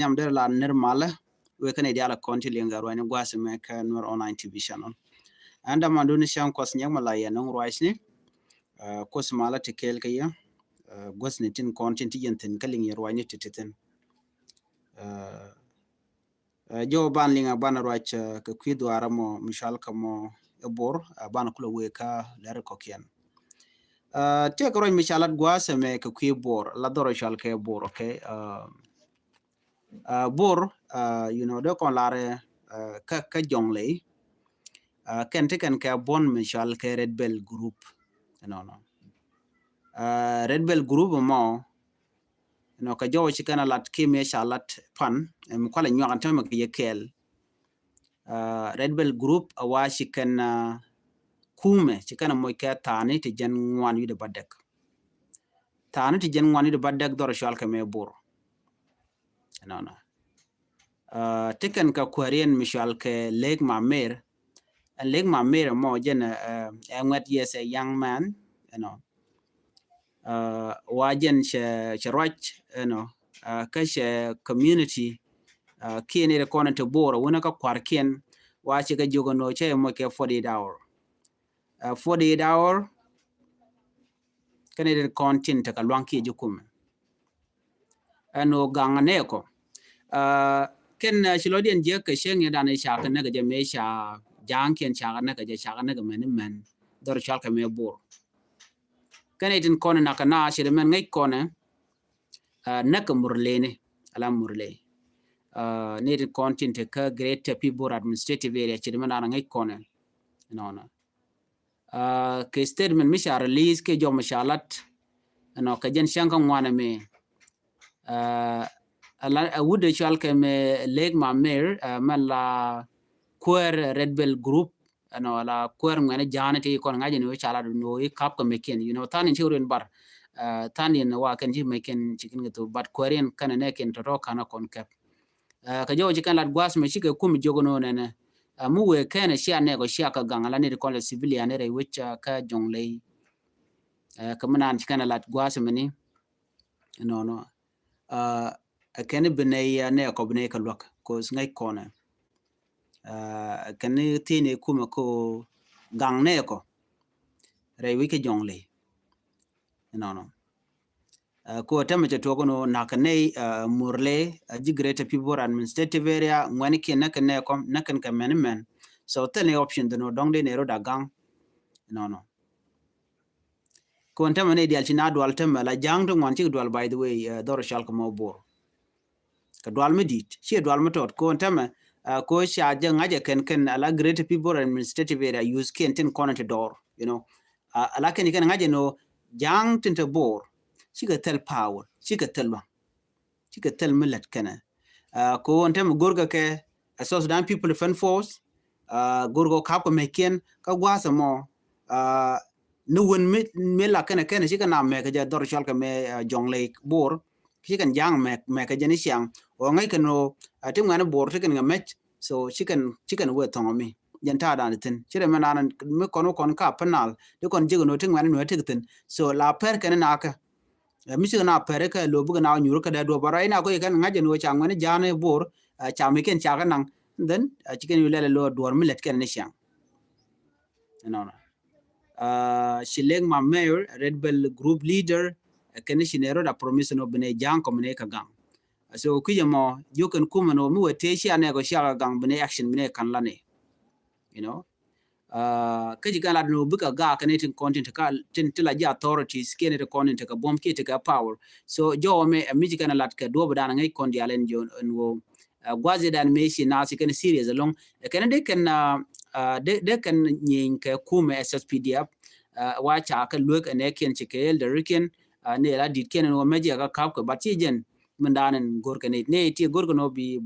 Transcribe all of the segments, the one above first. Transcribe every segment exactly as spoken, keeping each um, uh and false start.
Nyam derɛ la nir malä wek kɛn idialɛ kɔn ti liŋ gat ruacni gua̱a̱th mɛ kɛ Nuer Online T V channel. Ɛn däman duni cäŋ kuɔth nyɛk mɛ la yɛ nuŋ ruacni. Kuoth malä ti kɛɛl kɛ yɛ gua̱thni tin kɔn tin ti yɛn thi̱n kä liŋ yɛ ruacni ti ti thi̱n. Jɔw ban liŋ a ban ruac kɛ kui̱ dhuaarä mɔ mi cual kɛ mɔ ɛ Bor, ban kulɛ wee kä lɛr kɔkiɛn. Tëëkɛ ruac mi ca lat gua̱a̱th ɛmɛ kɛ kui̱ Bor, la dhɔr cual kɛ Bor, okay. Bor, you know, dee kɔn larɛ kä, kä Jɔŋley. Kɛn ti kɛn kɛ buɔ̱n mi cual kɛ Red Belt Group. Ɛnɔnɔ. Red Belt Group mɔ, you know, kɛ jɔw ci kɛn a lat ki mi ca lat pan, mi kualɛ nyuak ɛn tämɛ kɛ yɛ kɛɛl. Red Belt Group a wa ci kɛn kumɛ, ci kɛn a moc kɛ tha̱a̱ni ti jɛn ŋuan wi̱dɛ bädäk. Tha̱a̱ni ti jɛn ŋuan wi̱dɛ bädäk dhɔr cual kɛ mɛ Bor. Ɛnɔnɔ. Ti kɛn kɛ kuääriɛn mi cual kɛ Lek Mamer. Ɛn Lek Mamer mɔ jɛn ɛ ŋuɛt, yes, a young man, you know. Wa jɛn cɛ, cɛ ruac, you know, kä cɛ community kiɛn i̱ kɔn ti Bor wunä kä kua̱rkiɛn wa cɛ kɛ jiök ɛn ɣöö cɛ moc kɛ forty eight hour. Forty eight hour kɛn i̱ kɔn tin tekɛ luaŋ kiɛ ji̱ kumɛ. Ɛn ɣöö gaŋ nɛɛkɔ. Kɛn ci lɔcdiɛn jiäk kɛ cieŋ ni dan i̱ cakɛ näk jɛ mëë ca ja̱a̱ŋkiɛn cakɛ näk jɛ, cakɛ näk mɛn i̱ mɛn dhɔr cual kɛ mëë Bor. Kɛn i̱ tin kɔn i̱ nak kɛ na ci di mɛn ŋäc kɔn ɛ näk kɛ Murleni, ala Murle. Ni tin kɔn tin te kä Greater Pibor Administrative Area ci di mɛn dan ŋäc kɔn ɛ. Nɔnɔ. Kɛ statement mi ca release kɛ jɔw mi ca lat, you know, kɛ jɛn cäŋ kä ŋuan ɛmɛ. A wut dee cual kɛ mɛ Lek Mamer, mɛ la kuäär Red Belt Group, you know, la kuäär ŋuɛn ja̱a̱ni ti kɔn ŋa̱c ni wee ca lat ni wee kap kɛ mɛ kiɛn, you know, tha̱a̱n in ci wee rin bar, tha̱a̱n in wa kɛn ci mɛ kiɛn ci kɛn kɛ thop, but kuäär in kɛn nɛ kiɛn tɔtɔ ka̱n a kɔn kɛp. Kɛ jɔw ci kɛn lat gua̱a̱th mɛ cikɛ kum jiök ni wee nɛnɛ. Mi wee kɛn cia nɛɛkɔ cia kɛ gaŋ la ni ti kɔn la civilian rɛy wec kä Jɔŋley. Kɛ mi naan ci kɛn lat gua̱a̱th mɛ ni. Nɔnɔ. Ɛ kɛn bi nɛy nɛɛkɔ bi nɛy kɛ luäk, 'cause ŋäc kɔnɛ. Ɛ kɛn thiec ni kumɛ ko gaŋ nɛɛkɔ rɛy wec kä Jɔŋley. Nɔnɔ. Ko tämɛ cɛ tuɔk ni nak nɛy Murle, ji̱ Greater Pibor Administrative Area, ŋuɛn kiɛn näk kɛ nɛɛkɔ, näk kɛn kɛ mɛn mɛn. So thil ni option dhin wä dɔŋ dee ni rot a gaŋ. Nɔnɔ. Ko tämɛ ni dial ci na dual tämɛ la ja̱a̱ŋ ti ŋuan cikɛ dual, by the way, dhɔr cual kɛ mɔ Bor. Kɛ dual mi di̱i̱t, ciɛ dual mi tɔt. Ko tämɛ ko ca jɛ ŋa̱cɛ kɛn kɛn ala Greater Pibor Administrative Area use kiɛn tin kɔn ti dɔr, you know. Ala kɛn kɛn ŋa̱cɛ ni wä ja̱a̱ŋ tin te Bor cikɛ thil power, cikɛ thil luaŋ, cikɛ thil mi lät kɛnɛ. Ko tämɛ go̱rkɛ kɛ South Sudan People Defense Force, go̱rkɛ kap kɛ mɛ kiɛn kä gua̱a̱th ɛmɔ. Ni wen mi, mi la kɛnɛ kɛnɛ cikɛ na mɛk kɛ jɛ dhɔr cual kɛ mɛ Jɔŋley Bor. Cikɛn ja̱a̱ŋ mɛk, mɛk kɛ jɛ ni ciaŋ. Ɔ ŋäc kɛn ɔ ti ŋuɛn Bor ti kɛn ŋɛ mɛc. So cikɛn, cikɛn wee thɔŋ mi jɛn ta̱a̱ dan thi̱n. Ci rɛ mɛ naan mi kɔn wä kɔn ka penal ti kɔn jek ni ɔ ti ŋuɛn ni wee ti thi̱n. So la pɛr kɛn na kɛ. Mi cikɛ na pɛr kɛ lo bikɛ na nyur kɛ dee duɔp, but right now ko yɛ kɛn ŋa̱c jɛ ni wee ca ŋuɛn ja̱a̱n Bor. Ca mi kɛn ca kɛ naŋ. Then cikɛn yu lɛl lo duɔr mi lɛt kɛn ni ciaŋ. Nɔnɔ. Ci Lek Mamer, Red Belt Group leader, kɛn ci nɛ rot a promise ni wä bi nɛ ja̱a̱ŋ kɔm nɛ kɛ gaŋ. So kui̱c ɛmɔ jiök kɛn kumɛ ni wä mi wee tëë cia nɛ kɔ cia kɛ gaŋ bi nɛ action bi nɛ kan la nɛ. You know. Kä ci kɛn lat ni wä bikɛ gaak kɛn tin kɔn tin ti la ji̱ authorities kiɛn ti kɔn tin ti kɛ buɔ̱m kiɛ ti kɛ power. So jɔwä mɛ ɛ mi ci kɛn lat kɛ duɔ̱p dan ŋäc kɔn dial ɛn jiɔn ɛn wä. Gua̱th i̱ dan mëë ci naath ci kɛn serious ɛlɔ̱ŋ. Ɛ kɛn dee kɛn dee kɛn nyieeny kɛ kumɛ S S P D F. Wa ca kɛ luek ɛn ɛ kiɛn ci kɛ elder kiɛn ni la dit kiɛn ɛn wä mɛ jiɛ ka kap kɛ, but ci jɛn min dan ɛn go̱r kɛ ni ni ti go̱r kɛ ni wä bi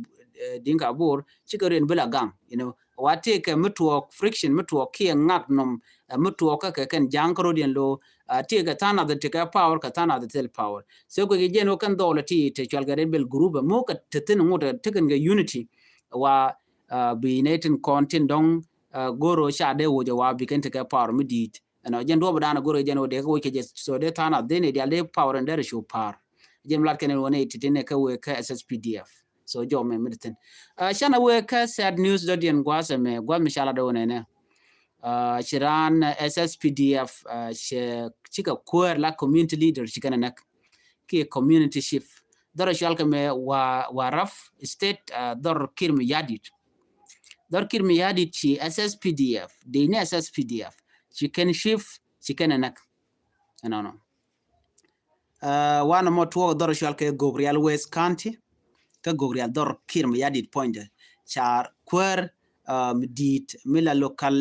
Dinka Bor ci kɛ rien bi la gaŋ, you know. Wa tëëkɛ mi tuɔɔk friction mi tuɔɔk kiɛ ŋak nɔm mi tuɔɔk kä kɛ kɛn ja̱a̱ŋ kä rot yɛn lo. Tëëkɛ tha̱a̱ŋ nath tëëkɛ power kɛ tha̱a̱ŋ nath thil power. So kuɛ ki jɛn wä kɛn dhɔl ti te cual kɛ Red Belt Group muk kɛ te thin ŋut te kɛn kɛ unity. Wa bi nɛ tin kɔn tin dɔŋ go̱ro ca dee woc wa bi kɛn tëëkɛ power mi di̱i̱t. Ɛnɔ jɛn duɔp dan go̱ro jɛn wä dee kɛ woc kɛ jɛ, so dee tha̱a̱ŋ nath dee ni dial dee power in dee rɛ cu pa̱a̱r. Jɛn lat kɛn wä ni ti tin kɛ wee kɛ S S P D F. So jɔmɛ mi di thin. Canɛ wee kä sad news dɔ̱diɛn gua̱a̱th ɛmɛ, gua̱a̱th mi ca lat ɣöö nɛnɛ, ci raan S S P D F cɛ cikɛ kuäär la community leader ci kɛn ɛ näk kiɛ community chief. Dhɔr cɔal kɛ mɛ Warrap State, dhɔr Kiir Mayardit. Dhɔr Kiir Mayardit ci S S P D F, dee ni S S P D F ci kɛn chief ci kɛn ɛ näk. Ɛnɔnɔ. Wanɛ mɔ tuɔɔk dhɔr cɔal kɛ Gogrial West County. Kä Gogrial dhɔr Kiir Mayardit puɔ̱nydɛ ca kuäär mi di̱i̱t mi la local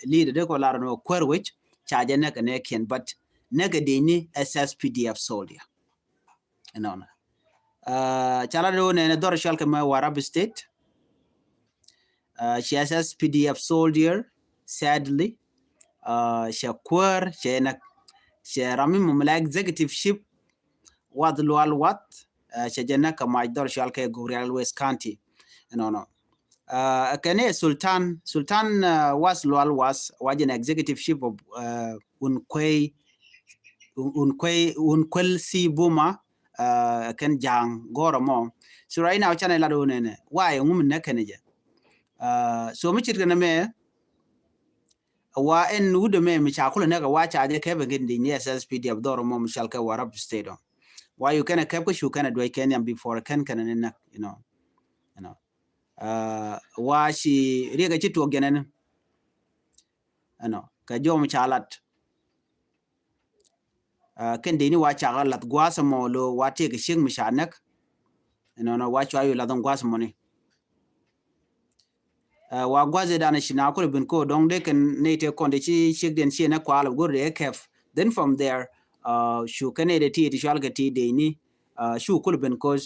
leader dee kɔ lar nɔ kuäär wec ca jɛ näk ɛ nɛɛkiɛn, but näk ɛ dee ni S S P D F soldier. Ɛnɔnɔ. Ca lat ɣöö nɛnɛ dhɔr cɔal kɛ mɛ Warrap State. Ci S S P D F soldier, sadly, cɛ kuäär cɛ näk. Cɛ ram mi mɔ mi la executive chief Wath Lual Wath, cɛ jɛ näk kɛ mac dhɔr cɔal kɛ Gogrial West County. Ɛnɔnɔ. Kɛn i̱ Sultan, Sultan Wath Lual Wath wa jɛ ni executive chief of Unkwei, Unkwei, Unkwel Si Buma, kɛn ja̱a̱ŋ gɔ̱rä mɔ. So right now canɛ lat ɣöö nɛnɛ why ŋu mi näk kɛn jɛ. So mi ce̱tkɛ nɛmɛ wa ɛn wut ɛmɛ mi ca kulɛ näk ɛ wa ca jɛ kɛp ɛ kɛn dee ni S S P D F dhɔr mɔ mi cɔal kɛ Warrap State ɔ. Wa cu kɛn ɛ kɛp kä cu kɛn ɛ duec kɛ nhiam before kɛn kɛn ni näk, you know. Wa ci riɛk ɛ ci tuɔɔk jɛn ɛn. Ɛnɔ kɛ jɔm ca lat. Kɛn dee ni wa cakɛ lath gua̱a̱th ɛmɔ lo wa tëëkɛ ciek mi ca näk. Ɛnɔnɔ wa cua yu lath ɛn gua̱a̱th ɛmɔni. Wa gua̱a̱th ëëdan ci na kulɛ ben ko dɔ̱ŋ dee kɛn nɛy tëë kɔn dee ci ciekdiɛn ciɛ näk kualɛ go̱r dee kɛp. Then from there cu kɛn nɛy dee ti ti cual kɛ ti dee ni cu kulɛ ben ko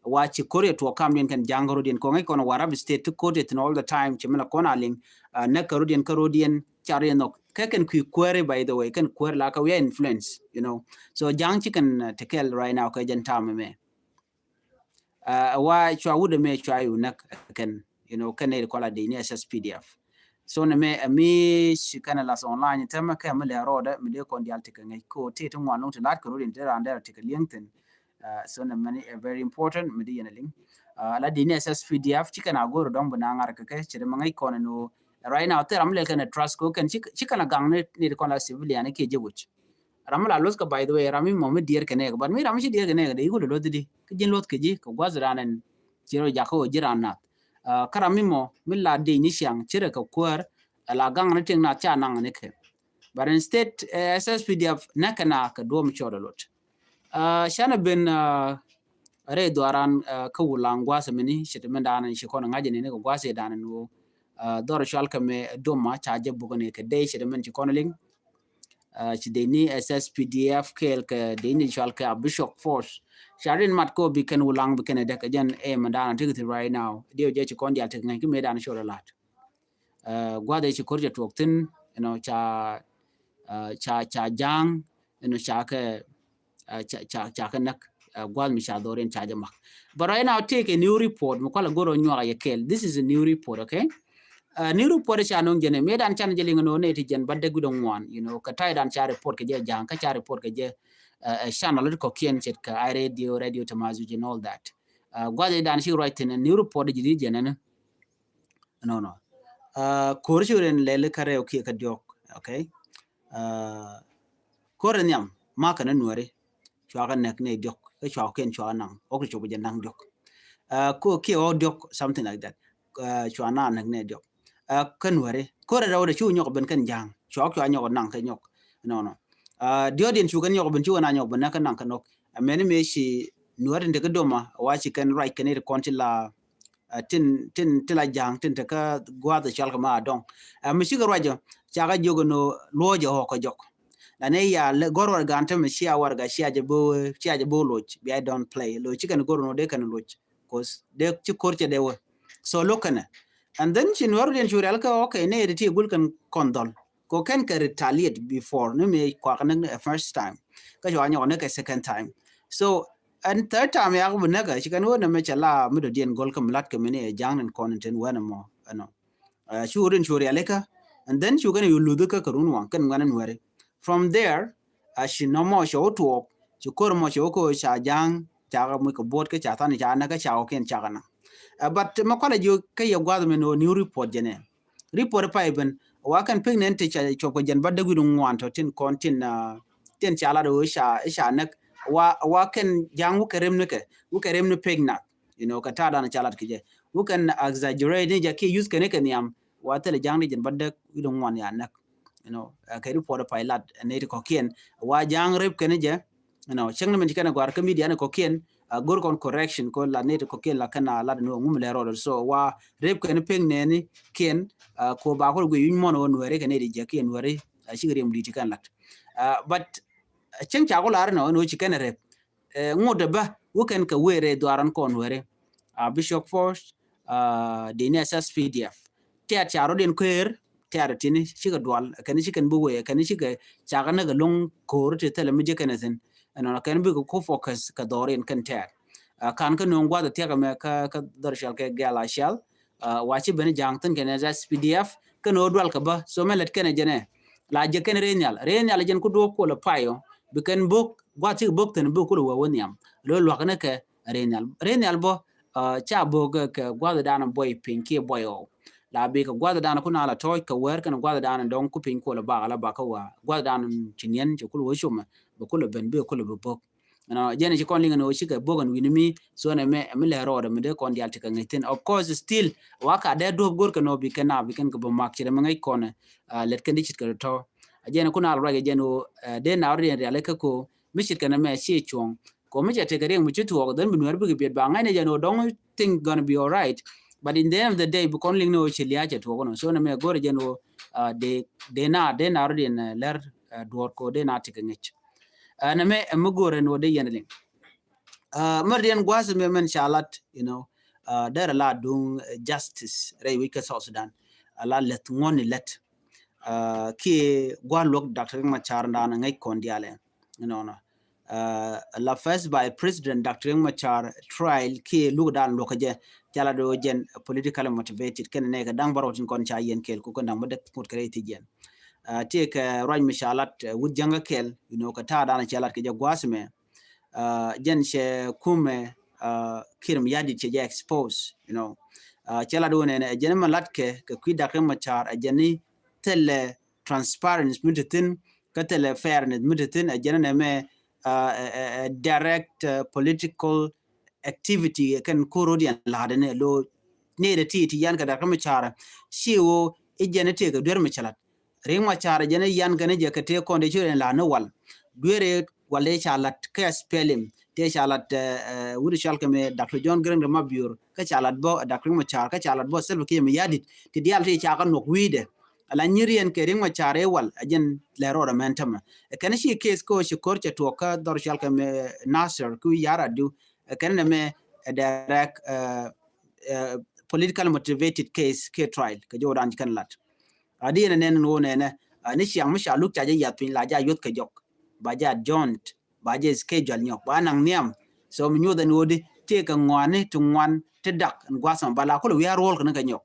wa ci ko̱r yɛ tuɔɔk kamdiɛn kɛn ja̱ŋ kä rodiɛn kɔŋ i̱ kɔn Warrap State ti ko̱r yɛ thin all the time ci mi la kɔn a liŋ. Näk kä rodiɛn kä rodiɛn ca rodiɛn nhɔk kɛ kɛn kui̱ kuäär i̱, by the way, kɛn kuäär la kä wi̱i̱ influence, you know. So ja̱ŋ ci kɛn ti kɛl right now kɛ jɛn tam ɛmɛ. Wa cua wut ɛmɛ cua yu näk kɛn, you know, kɛn nɛy kɔla dee ni S S P D F. So nɛmɛ ɛ mi ci kɛn ɛ lath online tämɛ kɛ mi lɛ rɔɔdɛ mi dee kɔn diaal ti kɛ ŋäc ko ti ti ŋuan loŋ ti la̱t kɛ rodiɛn ti raan dɛr ti kɛ li̱eŋ thin. So nɛ mɛni ɛ very important mi di yɛn a liŋ. La di ni S S P D F ci kɛn a go̱r dɔ̱ŋ bi na ŋa̱r kɛ kɛ ci di ma ŋäc kɔn ni right now thil ram lɛl kɛn a trust ko kɛn ci kɛn a gaŋ ni di kɔn la civilian kiɛ jɛ wec. Ram la luth kɛ, by the way, ram mi mɔ mi diɛr kɛ nɛɛk, but mi ram mi ci diɛr kɛ nɛɛk di ikul luth di ki ji̱n luth kɛ ji̱ kɛ gua̱th ran ɛn ci rɔ jak kɛ wä ji̱ ran nath. Kä ram mi mɔ mi la di ni ciaŋ ci rɛ kɛ kuäär la gaŋ ni tiŋ nath ca naŋ ni kɛ. But instead S S P D F nɛ kɛ na kɛ duɔm cɔɔd a lot. Canɛ ben rɛy dhuaran kä Wulaŋ gua̱a̱th mini ci ti mɛn daanɛ ci kɔn ŋa̱c ni ni kɛ gua̱a̱th i̱ daanɛ ni wä dhɔr cual kɛ mɛ doma ca jɛ buk ni kɛ dee ci ti mɛn ci kɔn liŋ. Ci dee ni S S P D F kɛɛl kɛ dee ni cual kɛ a Bishop Force. Ca rin mat ko bi kɛn Wulaŋ bi kɛn ɛ däk ɛ jɛn ɛ mɛn daanɛ ti kɛ thi right now diɛw jɛ ci kɔn dial ti kɛ ŋa̱c ki mɛ daanɛ cɔɔd a la̱t. Gua̱th ci ko̱r cɛ tuɔk thin, you know, ca ca ca ja̱a̱ŋ, you know, ca kɛ ca ca ca kɛ näk. Gua̱th mi ca dhɔr in ca jɛ mak. But right now take a new report mi kualɛ go̱r ɔ nyuak a yɛ kɛl. This is a new report, okay? New report ca no̱ŋ jɛn ɛ mi dan can jɛ liŋ no̱ ne ti jɛn ba dek wi̱dɛ ŋuan, you know, kɛ ta̱y dan ca report kɛ jɛ ja̱a̱ŋ kä ca report kɛ jɛ channel ti kɔkiɛn ce̱tkɛ iRadio, Radio Tamazuj and all that. Gua̱th in dan ci ruac thin new report jɛ di jɛn ɛn. Nɔnɔ. Ko̱r ci ren lɛli kä rɛw kiɛ kä diɔk, okay? Ko̱r in nhiam makɛ ni nuɛri cua kɛ näk ni diɔk kä cua kɛn cua naŋ ɔk ti cop jɛ naŋ diɔk. Ko kiɛ ɔk diɔk something like that. Cua na näk ni diɔk. Kä nuɛri ko̱r in rɛw de cu nyɔk ben kɛn ja̱a̱ŋ cua cua nyɔk naŋ kɛ nyɔk. Nɔnɔ. Diɔk din cu kɛn nyɔk ben cu kɛn a nyɔk ben näk kɛ naŋ kɛ nɔk. Mɛni mëë ci nuɛri tin te kä doma wa ci kɛn ruac kɛn ir kɔn ti la tin tin ti la ja̱a̱ŋ tin te kä gua̱a̱th cɔal kɛ ma a dɔŋ. Mi cikɛ ruacɔ ca kɛ jiök ɛn ɣöö luɔ̱ɔ̱cɛ ɣɔ̱k kɛ jɔk. La ni ya gɔ̱r warɛga ɛn tämɛ cia warɛga cia jɛ bo̱o̱ cia jɛ bo̱o̱ loc bia don't play loc cikɛn go̱r ɛn ɣöö dee kɛn loc. Cause dee ci ko̱r cɛ dee wä. So lo̱k kɛnɛ. And then ci nuɛr diɛn cu rial kɛ okay ni yɛ ti ti gul kɛn kɔn dhɔl. Ko kɛn kɛ retaliate before ni mi kuak ni first time. Kä cua nyɔk ni kɛ second time. So and third time yak bi näkä ci kɛn wä ni mɛ cɛ la mi dɔ̱diɛn gɔl kä mi lat kɛ mi ni ɛ ja̱ŋ ni kɔn tin wä ni mɔ ɛnɔ. Cu rin cu rialikä and then cu kɛn yu luthi kä kɛ run waŋ kɛn ŋuɛn nuɛri. From there a ci nɔmɔ cɛ wä tuɔɔk ci ko̱r mɔ cɛ wä ko ca ja̱ŋ. cakɛ muc kɛ buɔt kä ca than ca näk kä ca kɔkiɛn cakɛ naŋ. But mɛ kɔlɛ jiök kä yɛ gua̱th mɛ ni ɣöö new report jɛ nɛ report pay ben wa kɛn pek nɛn ti ca cuɔp kɛ jɛn ba däk wi̱n ŋuan tɔ tin kɔn tin tin ca lat ɣöö ca ca näk wa wa kɛn ja̱ŋ wä kɛ rem ni kɛ wä kɛ rem ni pek nak. You know, kɛ ta̱a̱ dan ca lat kɛ jɛ wä kɛn exaggerate ni jɛ kiɛ use kɛ ni kɛ nhiam wa thilɛ ja̱ŋ ni jɛn ba däk wi̱n ŋuan ya näk. You know, kɛ report pay lat ni ti kɔkiɛn wa ja̱ŋ rep kɛ ni jɛ. You know, cäŋ ni min ci kɛn a gɔ̱a̱r kä media ni kɔ̱kiɛn a go̱r kɔn correction ko la neti kɔ̱kiɛn la kɛn a lat ni wä ŋum lɛ rɔɔdɛ. So wa rep kɛn pek nɛni kiɛn ko ba kɔl guiy wi̱ny mɔn wä nuɛri kɛ neti jɛ kiɛn nuɛri a cik riɛm di̱t ci kɛn lat. But cäŋ ca kɔl ar ni wä ci kɛn rep ŋot dɛ bä wä kɛn kɛ wee rɛ dhuaran kɔn nuɛri a Bishop Force, dini S S P D F. Tɛ̈t ca rɔ̱diɛn kueer tɛ̈t tini cikɛ dual kɛn cikɛn bi wee kɛn cikɛ cakɛ näk ɛlɔ̱ŋ ko̱o̱r ti thilɛ mi jek kɛn thi̱n. Ɛnɔnɔ kɛn bikɛ ku focus kɛ dhɔriɛn kɛn tɛ̈t. Kan kä no̱o̱ŋ gua̱th thiäk ɛmɛ kä dhɔr cɔal kɛ gɛl a cɛl wa ci ben ja̱a̱ŋ thi̱n kɛn S P D F kɛn ɣöö dual kɛ bä. So mɛ lät kɛn ɛ jɛnɛ la jek kɛn rɛy nhial rɛy nhial jɛn ku duɔ̱ɔ̱p kuɔl ɛ payɔ bi kɛn bok gua̱th cikɛ bok thi̱n bok kulɛ wee wä nhiam. Lo̱ lua̱k ni kɛ rɛy nhial rɛy nhial bä ca bok kɛ gua̱th dan buɔy piny kiɛ buɔy ɣɔw. La bi kɛ gua̱th dan ku na la tɔɔc kɛ wɛr kɛn gua̱th dan dɔŋ ku piny kuɔl bak la bak kä wa gua̱th dan ci niɛn ci kul wä cumɛ bi kul ben bi kul bi bok. Ɛnɔ jɛn ci kɔn liŋɛ ni wä cikɛ bok ɛn wi̱ni mi so ɛn ɛmɛ ɛmi lɛ rɔɔdɛ mi dee kɔn dial ti kɛ ŋäc thin. Of course still wa ka dee duɔp go̱r kɛ nɔ bi kɛn na bi kɛn kɛ bä mak ci dɛ mi ŋäc kɔn lɛt kɛn di cit kɛ tɔ. A jɛn ku na la ruac a jɛn wä dee na rɔɔdɛ rial kɛ ko mi cit kɛn ɛmɛ ci cuɔ̱ŋ. Kɔ mi cɛ tekɛ riɛŋ mi ci tuɔɔk dhɛn bi nuɛr bikɛ biɛt ba ŋa̱cnɛ jɛ ni ɣöö dɔ̱ŋ thing gonna be alright. But in the end of the day bi kɔn liŋ ni ɣöö ci lia̱a̱ cɛ tuɔɔk nɔ so nɛ mɛ go̱rɛ jɛ ni ɣöö dee dee na dee na rɔ̱diɛn lɛr duɔ̱ɔ̱r kɔ dee na tekɛ ŋäc. Nɛ mɛ ɛmɛ go̱rɛ ni ɣöö dee yɛn liŋ. Mɛ rɔ̱diɛn gua̱a̱th mɛ mɛn ca lat you know derɛ la duŋ justice rɛy wi̱c kä South Sudan. A la lɛth ŋuɔ̱n ni lɛt kiɛ gua̱a̱th luɔ̱k Doctor Riek Machar dan ŋäc kɔn dialɛ. You know, la first by President Doctor Riek Machar trial kiɛ luk dan luɔkä jɛ cala do jɛn politically motivated kɛn nɛ kɛ daŋ bärɔw tin kɔn ca yɛn kɛl ku kɛn daŋ bä dek ŋut kɛ rɛy ti jɛn. Tiɛ kɛ ruac mi ca lat wut jäŋä kɛl you know kɛ ta̱a̱ dan ca lat kɛ jɛ gua̱a̱th mɛ. Jɛn cɛ kumɛ Kiir Mayardit cɛ jɛ expose you know. Cɛ lat wä nɛnɛ ɛ jɛn mɛ lat kɛ kɛ kui̱ Doctor Riek Machar ɛ jɛn ni thilɛ transparency mi ti thi̱n kä thilɛ fairness mi ti thi̱n ɛ jɛn nɛ mɛ direct political activity kɛn kuro diɛn la̱a̱dɛ ni lo ni de ti ti yan kɛ Doctor Riek Machar. Ci wo i jɛn ti kɛ duer mi cɛ lat Riek Machar jɛn yan kɛn jɛ kɛ tëë kɔn dee ci rɛn la ni wal. Duer wal dee ca lat kɛ S P L M tëë ca lat wut cɔal kɛ mɛ Doctor John Garang de Mabior kɛ ca lat bɔ Doctor Riek Machar kɛ ca lat bɔ Salva Kiir Mayardit ti dial ti ca kɛ nuɔk wi̱i̱dɛ. Ala nyiriɛn kɛ Riek Machar ɛ wal a jɛn lɛ rɔɔdɛ mɛn tämɛ. Kɛn ci case ko ci kor cɛ tuɔk kä dhɔr cɔal kɛ mɛ Nasir ku yara du kɛn nɛ mɛ direct political motivated case kɛ trial kɛ jɔw dan ci kɛn lat. A di nɛ nɛn ŋo̱o̱ nɛnɛ ni ciaŋ mi ca luk ca jɛ yath piny la ja yuɔth kɛ jɔk ba ja joint ba jɛ schedule nyɔk ba naŋ nhiam. So mi nyuɔth ɛn ɣöödi tëë kɛ ŋɔaani ti ŋuan ti dak ɛn gua̱a̱th ɛmɛ ba la kulɛ wi̱i̱ a ruɔl kɛ ni kɛ nyɔk.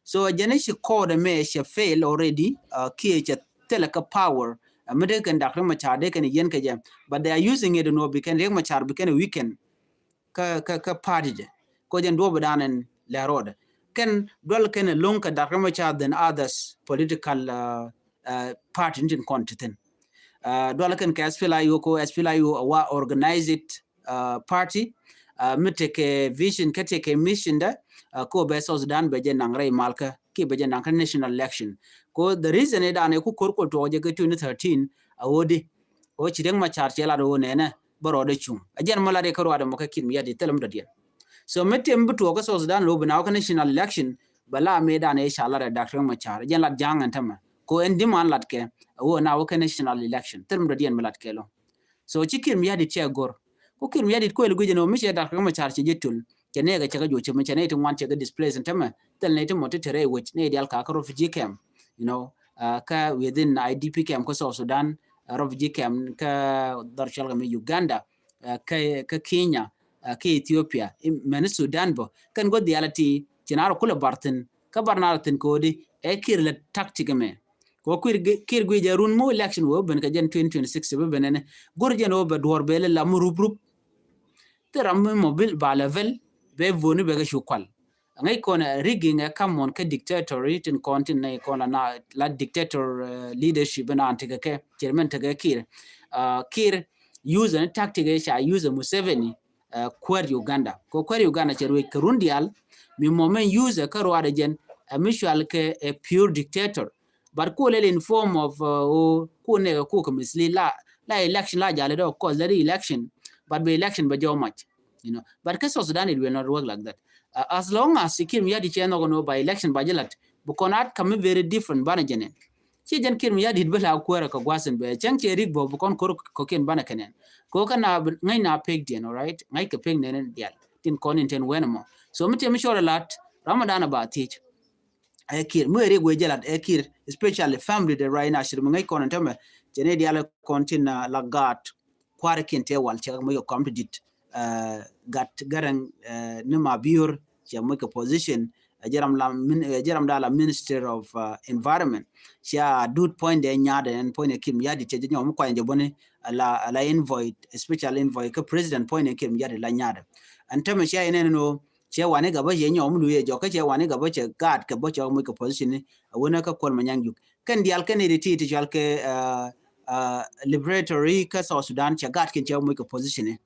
So jɛn i̱ ci kɔɔdɛ mɛ cɛ fail already kiɛ cɛ thilɛ kɛ power. Mi dee kɛn Doctor Riek Machar dee kɛn yɛn kɛ jɛ but they are using it ɛn ɣöö bi kɛn Riek Machar bi kɛn weaken kä kä kä party dɛ. Ko jɛn duɔp dan ɛn lɛ rɔɔdɛ kɛn dual kɛn ɛlɔŋ kɛ Doctor Riek Machar than others political party ni tin kɔn ti thin. Dual kɛn kɛ S P L A I O ko S P L A I O a wa organized party mi tekɛ vision kä tekɛ mission dɛ ko bɛ South Sudan bɛ jɛ naŋ rɛy malkä kiɛ bɛ jɛ naŋ kä national election. Ko the reason idan iku kor kol tuɔk jɛ kɛ twenty thirteen a wodi. O ci Riek Machar cɛ lat woo nɛnɛ bä rɔɔdɛ cuŋ a jɛn mɔ lat ikä ruaadɛ mɔ kä Kiir Mayardit thilɛ mi dɔ̱diɛn. So mi tim bi tuɔk kä South Sudan lo bi na wä kä national election bɛ la mi dan ica lat ɛ Doctor Riek Machar jɛn lat ja̱a̱ŋ ɛn tämɛ ko ɛn diman lat kɛ a woo na wä kä national election thilɛ mi dɔ̱diɛn mi lat kɛ lɔ. So ci Kiir Mayardit cɛ gor ko Kiir Mayardit kuɛl guic ɛn ɣöö mi cɛ Doctor Riek Machar cɛ jɛ tul cɛ nɛɛkɛ cɛ kɛ juɔc cɛ mi cɛ nɛy ti ŋuan cɛ kɛ displace ɛn tämɛ thil nɛy ti mɔ ti te rɛy wec nɛy dial ka kä refugee camp. You know, kä within I D P camp kä South Sudan, refugee camp kä dhɔr cɔl kɛ mi Uganda, kä kä Kenya, kä Ethiopia, mɛn Sudan bɔ kɛn guɔ dial ti ci na rɔ kulɛ bar thin kä bar na rɔ thin kodi ɛ Kiir lɛ tactic mɛ. Ko Kiir Kiir guic jɛ run mu election wä ben kɛ jɛn twenty twenty six bä ben ɛnɛ gor jɛn wä bɛ duɔr bɛ lɛ la mu rup rup. Thil ram mi mɔ bil ba level bɛ vote ni bɛ kɛ cu kual. Ŋäc kɔn rigging ɛ kam mɔn kä dictator tin kɔn tin nɛy kɔn la na la dictator leadership in an tekɛ kɛ chairman tekɛ Kiir. Kiir use ni tactic ɛ ca use Museveni kuäär Uganda. Kɛ kuäär Uganda cɛ ruec kɛ run dial mi mɔ mɛn use kä ruaadɛ jɛn ɛ mi cual kɛ ɛ pure dictator. But ku lel in form of o ku nɛkɛ ku kɛ misli la la election la jali dɔ, of course la di election, but bɛ election bɛ jɔw mac. You know, but kɛ South Sudan it will not work like that. As long as Kiir Mayardit cɛ nhɔk ni ba election ba jilat, bi kɔn at kami very different banɛ jɛnɛn. Ci jɛn Kiir Mayardit bi la kuäärɛ kɛ guasin bɛ cɛŋ cɛ rik bɔ bi kɔn kor kɔkiɛn banɛ kɛnɛn. Kɛ kɛ na ŋäc na pek diɛn, alright, ŋäc kɛ pek nɛn dial tin kɔn in ten wɛn mɔ. So mi tɛ mi cɔr lat Ramadan ba thiec. Ɛ Kiir mi rik wee jɛ lat ɛ Kiir, especially family de right now cir mi ŋäc kɔn in tɛmɛ cɛ ni dial kɔn tin la gaat kua̱r kiɛn tɛ wal cɛ mi kɛ kɔm ti dit. Gat Garang ni ma biur cɛ mi kɛ position. Jɛram la jɛram da la Minister of Environment. Cia dut point de nyadɛ ɛn point de Kiir Mayardit cɛ jɛ nyɔm kuany jɛ buni la la envoy, special envoy kä president point de Kiir Mayardit la nyadɛ. Ɛn tɛmɛ cia inɛn no cɛ wani gabä cɛ nyɔm lu yɛ jɔkä cɛ wani gabä cɛ gat kɛ bä cɛ mi kɛ position ni. Wunä kä Kuol Manyang Juk kɛn dial kɛn iri ti ti cual kɛ liberatory kä South Sudan cɛ gat kɛn cɛ mi kɛ position ni.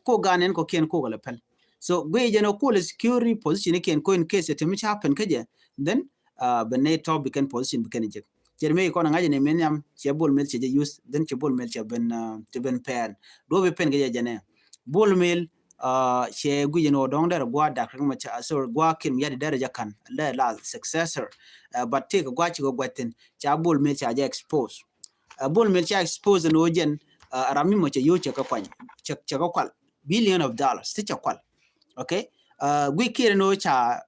Ko gan ɛn kɔ kiɛn ko kɛ lɛ pɛl. So gui jɛn ɔ cool security position kiɛn ko in case ti mi ca pen kä jɛ, then bɛ ne tɔ bi kɛn position bi kɛn jɛ. Cɛ mi kɔn ŋa̱c ni min yam cɛ Bol Mel cɛ jɛ use, then cɛ Bol Mel cɛ ben cɛ ben pɛn. Do bi pen kä jɛ jɛ ne Bol Mel cɛ gui jɛn ɔ dɔŋ dɛr gua dak rik ma ca so gua Kiir Mayardit dɛr jɛ kan lɛ la successor. But ti kɛ gua ci kɛ gua thin ca Bol Mel ca jɛ expose. Bol Mel ca expose ni wä jɛn ram mi mɔ cɛ yo cɛ kɛ kuany cɛ kɛ kual billion of dollars ti cɛ kual. Okay. Gui Kiir ni wä ca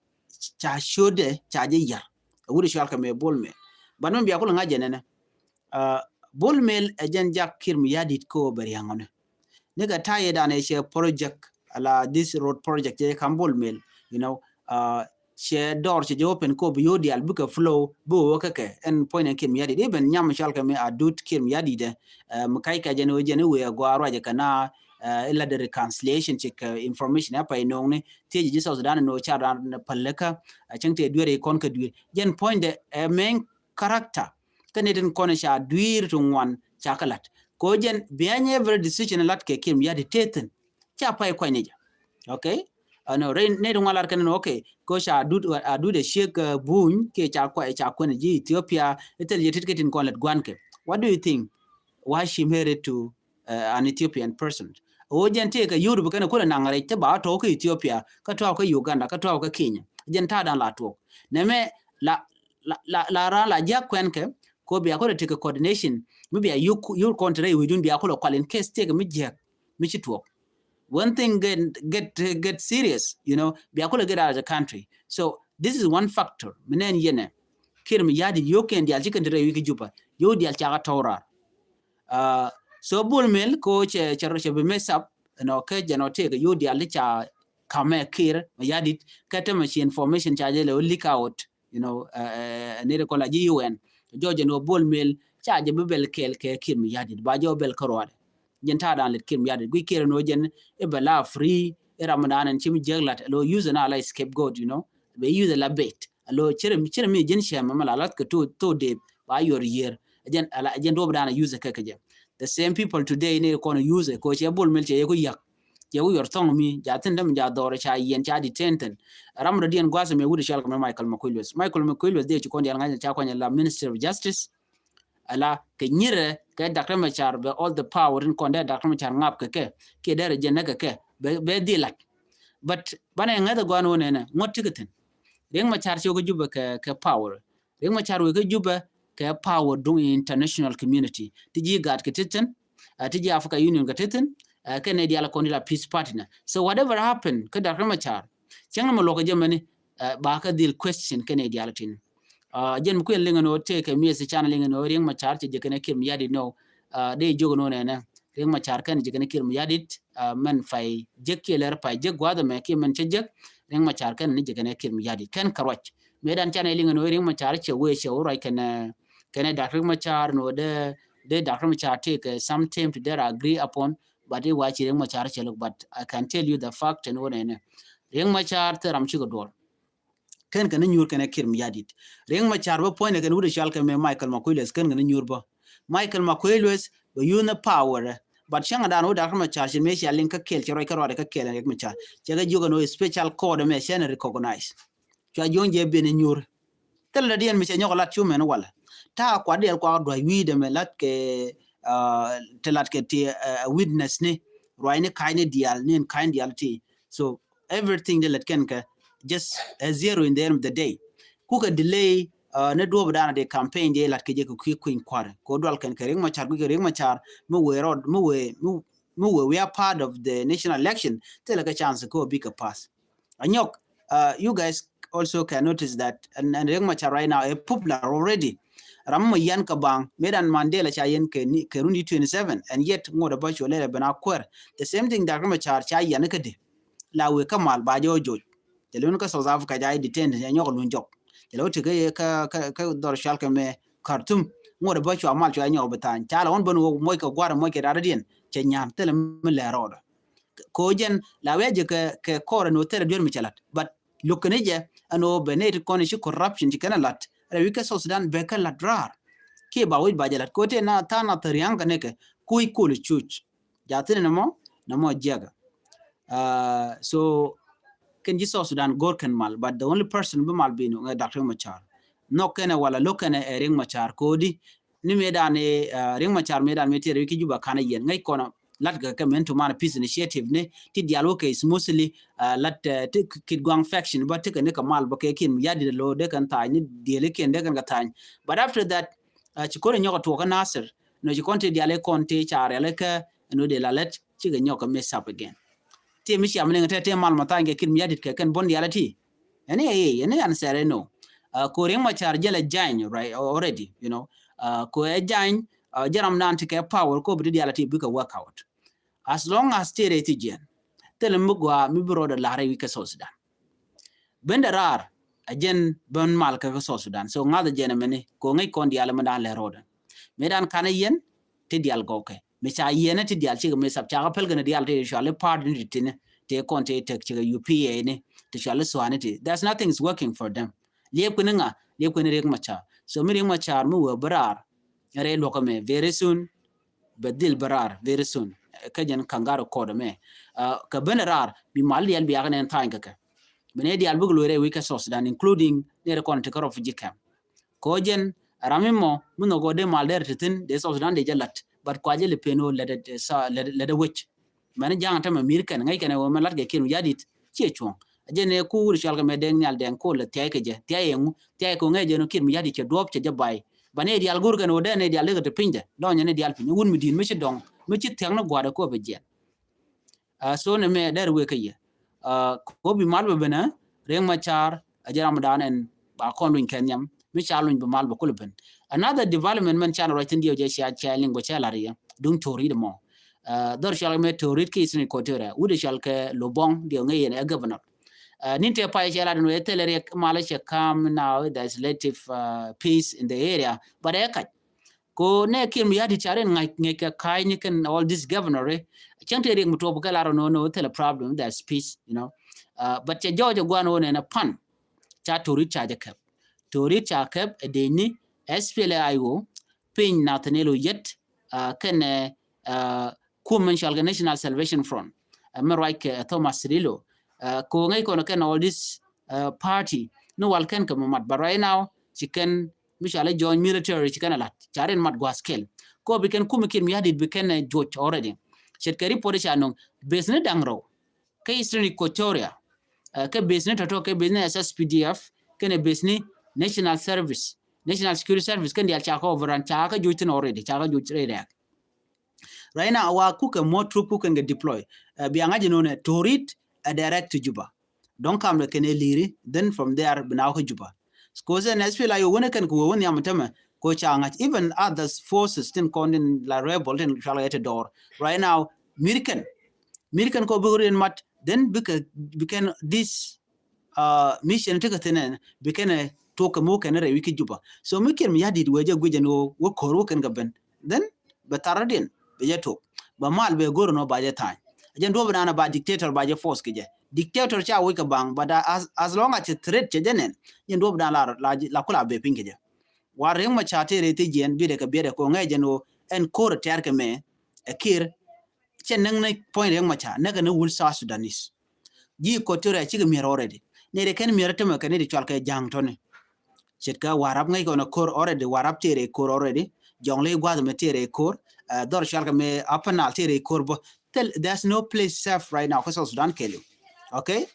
ca ciötdɛ ca jɛ yar. Wut cual kɛ mɛ Bol Mel. Ban mi bia kul ŋa̱c jɛ nɛnɛ. Bol Mel ɛ jɛn jak Kiir Mayardit ko bɛ riaŋ ɔnɛ. Ni kɛ ta̱yɛ dan ɛ cɛ project ala this road project cɛ kam Bol Mel, you know. Cɛ dɔr cɛ jɛ open ko bi yo dial bikɛ flow bi wä kɛ kɛ ɛn point ɛn Kiir Mayardit. Even nyam cual kɛ mi a dut Kiir Mayardit dɛ mi kac kɛ jɛn wä jɛn iwee agɔa ruacɛ kɛ na ila de reconciliation cɛ kɛ information apa inɔŋni thiec ji̱ South Sudan ni wä ca dan palikä. Cɛŋ tɛ duer ikɔn kɛ duer jɛn point dɛ ɛ main character. Kä ni tin kɔn ca dui̱r ti ŋuan ca kä lat. Ko jɛn behind every decision lat kɛ Kiir Mayardit tethin ca pay kuany ni jɛ. Okay. Ano rɛy ni ti ŋuan lat kɛn ni okay. Ko ca dut a dut a ciek buny ke ca kuany ca kuany ji̱ Ethiopia. Ithil jɛ tit kɛ tin kɔn lat guan kɛ. What do you think? Why she married to an Ethiopian person? Ɣöö jɛn tëëkɛ yio̱o̱du bi kɛn kulɛ naŋ rɛc ti ba tɔ̱ kä Ethiopia kä tɔ̱ kä Uganda kä tɔ̱ kä Kenya. Jɛn ta̱a̱ da̱ŋ la tuɔɔk nɛmɛ la la la ran la jiak kuɛn kɛ ko bia kulɛ tekɛ coordination mi bia yuk yuk kɔn ti rɛy wi̱i̱dun bia kulɛ kual in case tëëkɛ mi jiak mi ci tuɔɔk. When thing get get get serious, you know, bia kulɛ get out of the country. So this is one factor mi nɛn yɛnɛ. Kiir Mayardit yio̱o̱k kɛn diaal ci kɛn ti rɛy wi̱i̱ kä Juba yio̱o̱k diaal cakɛ tɔ̱ raar. So Bol Mel ko cɛ cɛ rɔ cɛ bi mess up. Ɛnɔ kɛ jɛn ɔ tëëkɛ yio̱o̱k diaal ti ca kamɛ Kiir Mayardit kɛ tämɛ ci information ca jɛ lɛ wä leak out. You know, ni ri kɔla ji̱ U N jɔɔc ɛn wä Bol Mel ca jɛ bi bɛl kɛɛl kɛ Kiir Mayardit ba jɛ wä bɛl kä ruaadɛ. Jɛn ta̱a̱ dan lɛt Kiir Mayardit gui Kiir ɛn wä jɛn i̱ bɛ la free i̱ ram dan ɛn ci mi jiäk lat lo use ɛn a la scapegoat, you know, bɛ use ɛ la bait. Alo cir cir mi ji̱n cɛm mɛ la lat kɛ to to dep ba yuɔr yier. Jɛn ala jɛn duɔp dan a use kɛ kɛ jɛ. The same people today ni kɔn use ko cɛ Bol Mel cɛ yɛ ku yak. Cɛ ku yuɔr thɔŋ mi ja thin däm ja dhɔr ca yɛn ca detain thin. Ram rɔ diɛn guas mɛ wut cɔal kɛ mɛ Michael Makuei Lueth. Michael Makuei Lueth dee ci kɔn diɛn ŋa̱c ca kɔn la Minister of Justice. Ala kɛ nyirɛ kɛ Doctor Machar bɛ all the power in kɔn dee Doctor Machar ŋap kɛ kɛ kiɛ dee rɛ jɛn nɛ kɛ kɛ bɛ bɛ dhi lat. But banɛ ŋäth ɛ gɔan wä nɛnɛ ŋuɔt ti kɛ thin. Riek Machar cok kɛ Jubɛ kɛ kɛ power. Riek Machar wek kɛ Jubɛ kɛ power duŋ international community. Ti ji̱ gat kɛ ti thin, ti ji̱ Africa Union kɛ ti thin, kɛ nɛ dial kɔn di la peace partner. So whatever happen kɛ Doctor Machar cäŋ ni mɛ luɔk kɛ jɛ mɛni ba kɛ dhil question kɛ nɛ dial tin. Jɛn mi kuɛn liŋɛ ni wä tëëkɛ miɛth can liŋɛ ni wä Riek Machar cɛ jɛ kɛnɛ Kiir Mayardit ni wä dee jiök ni wä nɛnɛ Riek Machar kɛn jɛ kɛnɛ Kiir Mayardit. Mɛn pay jek kiɛ lɛr pay jek gua̱a̱th ɛmɛ kiɛ mɛn cä jek Riek Machar kɛn ni jɛ kɛnɛ Kiir Mayardit kɛn kɛ ruac. Mëë dan canɛ liŋɛ ni wä Riek Machar cɛ wee cɛ wä ruac kɛnɛ kɛnɛ Dak Riek Machar ni wä dee dee Dak Riek Machar tëëkɛ some time to dee agree upon. But i̱ wa ci Riek Machar cɛ lo̱k, but I can tell you the fact ɛn ɣöö nɛnɛ Riek Machar thil ram cikɛ duɔl. Kɛn kɛn ni nyuur kɛn ɛ Kiir Mayardit. Riek Machar bä puɔ̱nydɛ kɛn wut ɛ cɔal kɛ mɛ Michael Makuei Lueth, kɛn kɛn ni nyuur bä. Michael Makuei Lueth bɛ yun ni power ɛ. But cäŋ dan wut Doctor Machar ci mɛ cia liŋ kä kɛl, ci ruac kä ruac kä kɛl Riek Machar. Cɛ kɛ jiök ɛn wut special court mɛ cɛn recognize. Cua jiɔ̱ŋ jɛ ben ɛ nyuur. Thil dee diɛn mi cɛ nyɔk lat cu mɛn walɛ. Ta̱a̱ kuat diɛl kuak dua̱c wi̱i̱dɛ mɛ lat kɛ, ah, ti lat kɛ ti, ah, witness ni. Ruac ni ka̱ny ni diaal, ni ɛn ka̱ny diaal ti. So everything dee lat kɛn kɛ just a zero in the end of the day. Kukɛ delay, ah, ni duɔ̱ɔ̱p dan dee campaign dee lat kɛ jɛ kɛ kui̱ kui̱ny kua̱r. Kɛ dual kɛn kɛ Riek Machar, kɛ Riek Machar mi wëë rɔɔd, mi wëë, mi, mi wëë, we are part of the national election. Thilɛ kɛ chance kɛ wä bikɛ pass. Anyɔk, uh, you guys also can notice that, and, and Riek Machar right now ɛ popular already. Ram mɔ yɛn kɛ baŋ, mëë dan Mandela ca yɛn kɛ ni, kɛ run di twenty seven, and yet ŋot ɛ bä cuɔ lɛl ɛ ben a kuɛr. The same thing Doctor Machar ca yɛn kä di. La wek kä mal ba jɛ wä joc. Cɛ lun kä South Africa ca yɛ detain, cɛ nyɔk luny jɔk. Cɛ lɛ wä ti kä, kä, kä, kä dhɔr cual kɛ mɛ Khartoum. Ŋot ɛ bä cua mal cua nyɔk bi tha̱a̱ny. Ca la wän ben wä moc kɛ gua̱r moc kɛ rat diɛn. Cɛ nyan thilɛ mi lɛ rɔɔdɛ. Ko jɛn la wee jɛ kɛ, kɛ kɔrɛ ni wä thilɛ duer mi cɛ lat. But lo̱k kɛn jɛ ɛn wä bɛ nɛy ti kɔn ci corruption ci kɛn ɛ lat. Rɛ wi̱c kɛ South Sudan bɛ kɛ lat raar. Kiɛ ba wec ba jɛ lat. Ko tëë na tha̱a̱ŋ na thäria̱ŋ kɛ nikɛ. Kuc kol cuc. Ja thin ni mɔ, ni mɔ jiɛkɛ. Uh, so kɛn ji̱ South Sudan go̱r kɛn mal, but the only person bi mal binu ŋɛ Doctor Riek Machar. Nhɔk kɛn ɛ wala lo̱k kɛn ɛ Riek Machar kodi. Ni mëë dan ɛ, uh, Riek Machar mëë dan mëë tiɛɛr wi̱i̱ ki Juba kanɛ yɛn ŋäc kɔnɔ lat kɛ kɛ mɛn tuman peace initiative ni ti dial wä kɛ smoothly, uh, lat, uh, ti Kitgwang faction bä ti kɛ ni kɛ mal bä kɛ Kiir Mayardit lo dee kɛn tha̱a̱ny ni diɛli kiɛn dee kɛn kɛ tha̱a̱ny. But after that, uh, ci kɔn inyɔk atuɔk kä Nasir. Nɔ ci kɔn ti dial ikɔn ti ca rial ikä ɛn wä dee la lät cikɛ nyɔk kɛ mess up again. Ti mi ciam niŋ te ti mal ma tha̱a̱ny kɛ Kiir Mayardit kɛ kɛn bun dial iti. Ɛn iɛ iɛ ɛn iɛ an sɛr ɛn nɔ. Uh, ko Riek Machar jɛl ɛ jany, right, already, you know. Uh, ko ɛ jany, uh, jɛ ram nan ti kɛ power ko bi ti dial iti bikɛ work out. As long as ti rɛ ti jiɛn thilɛ mi gɔaa mi bi rɔɔdɛ la̱r i̱ wi̱c kɛ South Sudan. Bendɛ raar a jɛn ben mal kɛ kä South Sudan. So ŋa̱th a jɛn ɛmɛni ko ŋäc kɔn diaal ɛmɛ dan lɛ rɔɔdɛ. Mi dan kanɛ yɛn ti diaal gɔwkɛ. Mi ca yɛn ti diaal cikɛ mi sap ca kä pɛl kɛn diaal ti cuali part ni ti tini ti kɔn ti tek cikɛ U P A ni ti cuali suani ti. There's nothing is working for them. Liep kuni ŋa, liep kuni Riek Machar. So mi Riek Machar mi wee bi raar. Rɛ luɔk ɛmɛ very soon. Bɛ dhil bɛ raar very soon. Kä jɛn kangaroo court ɛmɛ. Uh, kɛ ben raar bi mal diaal bi yakä nɛn tha̱a̱ny kɛ kɛ. Bi nɛ diaal bik lo̱c rɛy wi̱c kɛ South Sudan, including nɛ rɛ kɔn ti kä refugee camp. Kɛ ɣöö jɛn ram mi mɔ mi nhɔk ɣöö dee mal dee rɛ ti thi̱n dee South Sudan dee jɛ la̱t. But kua jɛ li pen ɣöö lät, lät, lät wec. Mɛn ja̱a̱ŋ tämɛ mir kɛn ŋäc kɛn ɛ ɣöö mɛ la̱t kɛ Kiir Mayardit ciɛ cuɔ̱ŋ. A jɛn ɛ ku wut cual kɛ mɛ Dɛŋ Nhial Dɛŋ Kol ɛ thia̱y kɛ jɛ, thia̱y ɛŋu, thia̱y kɛ ŋäc jɛn ɔ Kiir Mayardit cɛ duɔ̱ɔ̱p cɛ jɛ bay. Ba nɛ diaal go̱r kɛn ɣöö dee nɛ diaal dee kɛ ti piny dɛ dɔ̱ŋ jɛ nɛ diaal piny wun mi di̱i̱t mi ci dɔ̱ŋ mi ci thia̱k ni gua̱a̱r ɛ kuɔp ɛ jiɛn. Uh, so nɛ mɛ dɛr wek kä yɛ. Uh, ko bi mal bɛ benɛ Riek Machar a jɛ ram dan ɛn ba kɔn luny kɛ nhiam mi ca luny bi mal bɛ kul ben. Another development mɛn can ruac thin diɛw jɛ cia cia liŋ bɛ cɛ lar yɛ duŋ tori di mɔ. Uh, dhɔr cual kɛ mɛ tori ki Eastern Equatoria wut cual kɛ Lobong diɛw ŋɛ yɛn ɛ governor. Uh, nin te pay cɛ lar ni wɛ thilɛ Riek mal cɛ kam now there's relative, uh, peace in the area but ɛ kac. Ko nɛ Kiir Mayardit ca rin ŋa̱c ŋäc kɛ ka̱a̱cni kɛn all this governor, eh. Cäŋ te Riek mi tuɔp kɛ lar nɔ nɔ thilɛ problem, there's peace, you know. Uh, but cɛ jɔɔc ɛ gua̱n wä nɛn ɛ pan. Ca Torit ca jɛ kɛp. Torit ca kɛp ɛ dee ni S P L A I O, piny Nathaniel Oyet, uh, kɛn ɛ, uh, kum mɛn cɔal kɛ National Salvation Front. Uh, mɛ ruac kɛ Thomas Cirillo. Uh, ko ŋäc kɔn kɛn all this, uh, party ni wal kɛn kɛ mɛ mat, but right now ci kɛn mi cɔal i̱ join military ci kɛn a la̱t ca rin mat gua̱a̱th kɛl. Ko bi kɛn kum i̱ Kiir Mayardit bi kɛn ɛ juɔc already. Ce̱tkɛ report i̱ ca nöŋ base ni da̱ŋ rɛw kä Eastern Equatoria, uh, kä base ni tɔ̱tɔ̱ kä base ni S S P D F kɛn ɛ base ni National Service, National Security Service kɛn diaal ca kä overrun ca kä juɔc thin already ca kä juɔc rɛy rɛɛk. Right now wa kukɛ more troop kukɛn kɛ deploy. Uh, bia ŋa̱c inɔnɛ Torit a direct to Juba. Dɔ̱ŋ kam dɛ kɛn ɛ Liri, then from there bi na wä kä Juba. Cause ɛn S P L A I O wänɛ kɛn kɛ wee wä nhiam tämɛ ko ca ŋa̱c. Even others forces tin kɔn tin la rebel tin cual kɛ ti dɔɔr. Right now mir kɛn, mir kɛn kɔ bik rin mat, then bikɛ, bikɛn this, uh, mission ti kɛ thin ɛn bikɛn ɛ tok kɛ mi wä kɛn rɛy wi̱c ki Juba. So mi Kiir Mayardit wee jɛ guic ɛn wä, wä ko̱r wä kɛn kɛ ben. Then bɛ thar rɔ̱diɛn bɛ jɛ tok. Ba mal bɛ go̱r nɔ ba jɛ tha̱a̱ny. Jɛn duɔ̱p dan ba dictator ba jɛ force kɛ jɛ. Dictator ca wi̱c kɛ baŋ, but as, as long as cɛ threat cɛ jɛ nɛn, jɛn duɔ̱p dan la, la, la kula bɛ piny kɛ jɛ. Wa Riek Machar tëë rɛy thi̱jiɛn bi dɛ kɛ biɛt ɛ kɛ ŋɛc jɛn ɣöö ɛn ko̱r ɛ tɛ̈r kɛ mɛ ɛ Kiir. Cɛ näk ni puɔ̱ny Riek Machar näk kɛ ni wul South Sudanese. Ji̱ Equatoria cikɛ mi̱er already. Ni dee kɛn mi̱er tämɛ kɛ ni di cual kɛ ja̱a̱ŋ tɔni. Ce̱tkɛ Warap ŋäc kɔn a ko̱r already, Warap tëë rɛy ko̱r already. Jɔŋlei gua̱th mɛ tëë rɛy ko̱r. Ɛ, dhɔr cual kɛ mɛ Upper Nile tëë rɛy ko̱r bä. Thil, there's no place safe right now kä South Sudan kɛɛliw. Okay?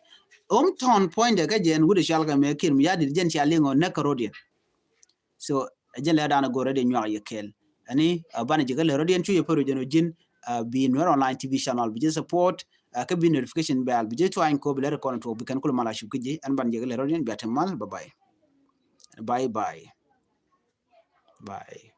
Om tɔn puɔ̱nydɛ kä jɛn wut cual kɛ mɛ Kiir Mayardit jɛn cia liŋ ɔ näk kä road yɛn. So ɛ jɛn lɛ dan a go̱r rɛd yɛn nyuak yɛ kɛɛl. Ɛni, ɛ, banɛ ji̱ kä lɛ road yɛn cu yɛ pär wi̱c jɛn ɔ ji̱n, ɛ, bi Nuer Online T V channel bi jɛ support, ɛ, kä bi notification bell bi jɛ tuany ko bi lɛ rɛ kɔn tuɔk bi kɛn kul mal a cup kä ji̱. Ɛn banɛ ji̱ kä lɛ road yɛn bia te mal. Bye bye. Bye bye. Bye.